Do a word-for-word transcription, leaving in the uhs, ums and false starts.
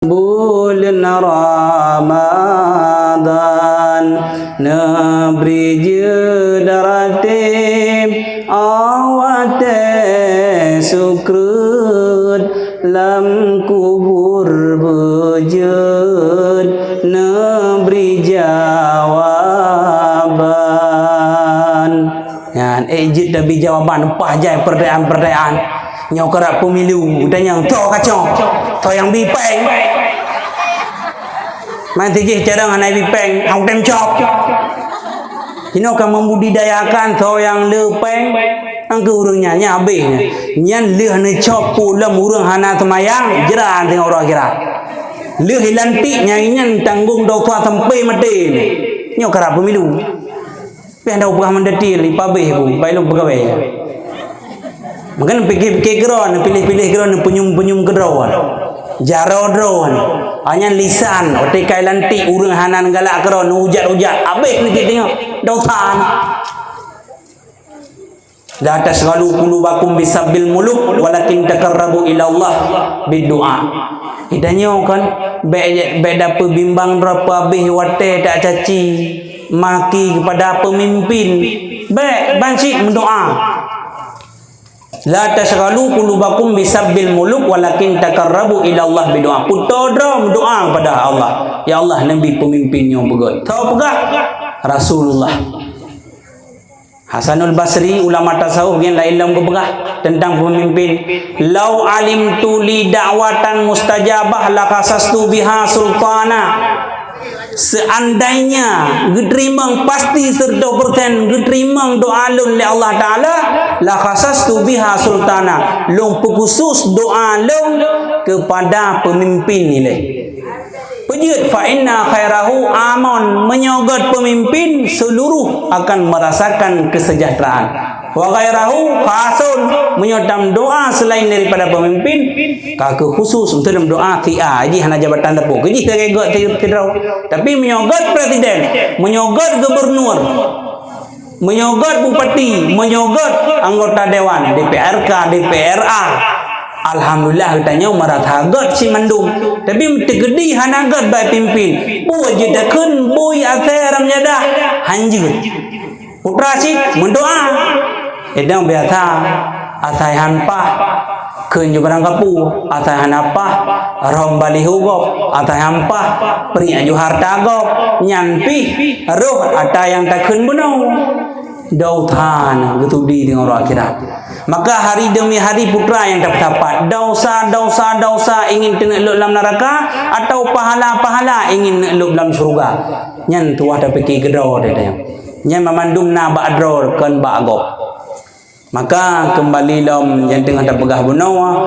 Buleuen Ramadhan, neubri jeuet ratéb awak teuh sukreut, lam kubur beujeuet neubri jawaban. Nyan, eh, jeuet neubri jawaban, pah jai peurtanyaan-peurtanyaan. Nyoe karab pemilu, tanyong, soe kacok, soe nyang bi péng. Man tijih carông hana bi péng, hong tem cok. Jinoe ka membudidayakan soe nyang le péng, nyan keuh ureueng nyan, nyan habéh nyan. Nyan lheueh neucok pulam ureueng hana seumayang, jrat teungoh uroe akhirat. Lheueh ilantik nyang nyan tanggong dosa sampai maté nyan. Nyoe karab pemilu. Pih dah upah mendetail, ipabéh pun, baik lom pegawai. Mungkin pikir-pikir keudroe, piléh-piléh keudroe, peunyum-peunyum keudroe. Jaroe droe. Hanya lisan, otai kai lantik, ureueng hana galak keudroe, ujat-ujat. Habéh ni kita tengok. Dosa ni. La tasghalu qulubakum bisabbil muluk, walakin taqarrabu ila Allah bid du'a. Kita nyoe kan, bèk, bèk dapeubimbang droe peuhabéh watèe tak caci, maki kepada pemimpin. Bèk, ban cit meudoa. La tasghalu qulubakum bisabbil muluk, walakin taqarrabu ila Allah bid du'a. Puto droe meudoa kepada Allah. Ya Allah, neubi pemimpin nyoe beugöt. Soe peugah? Rasulullah. Hasanul Basri, ulama tasawuf, gen laén lom geupeugah teuntang peumimpin, "Lau alimtu li da'watan mustajabah lakhasastu biha sultana." Seandainya geuteurimong pasti seratus persen geuteurimong doa lôn lé Allah Taala, lakhasastu biha sultana, lôn peukhusus doa lôn kepada pemimpin ilée. Peujeuet, fa inna khairahu amun, meunyoe göt peumimpin, seuluruh akan merasakan kesejahteraan. Wa ghairahu khasun, meunyoe tameudoa selain daripada peumimpin, ka keu khusus, untuk tameudoa si A, jih hana jabatan dapu, keu jih lagèe göt si, si droe. Tapi meunyoe göt presiden, meunyoe göt gubernur, meunyoe göt bupati, meunyoe göt anggota dewan, D P R K, D P R A, alhamdulillah, geutanyoe meurasa göt si mandum. Tapi teukeudi hana göt bak pimpin, buet jeuet takheun bui asai ram jadah, hanjeuet. Putra cit meudoa. Edang biasa, asai han paih, kheun ju barang kapu, asai hana paih, rhom baliho gob, asai han paih, priek ju harta gob, nyan pih, roh ata nyang takheun bunoe. Dosa na geutudi deungon uroe akhirat. Maka hari demi hari putra nyang tapeusapat. Dosa, dosa, dosa ingin teuneuk lôb lam naraka, atau pahala-pahala ingin neuk lôb lam syeuruga. Nyan tuwah tapike keudroe teuh. Nyan mamandum na bak droe kon bak gob. Maka keumbali lom nyang teungoh tapeugah bunoe,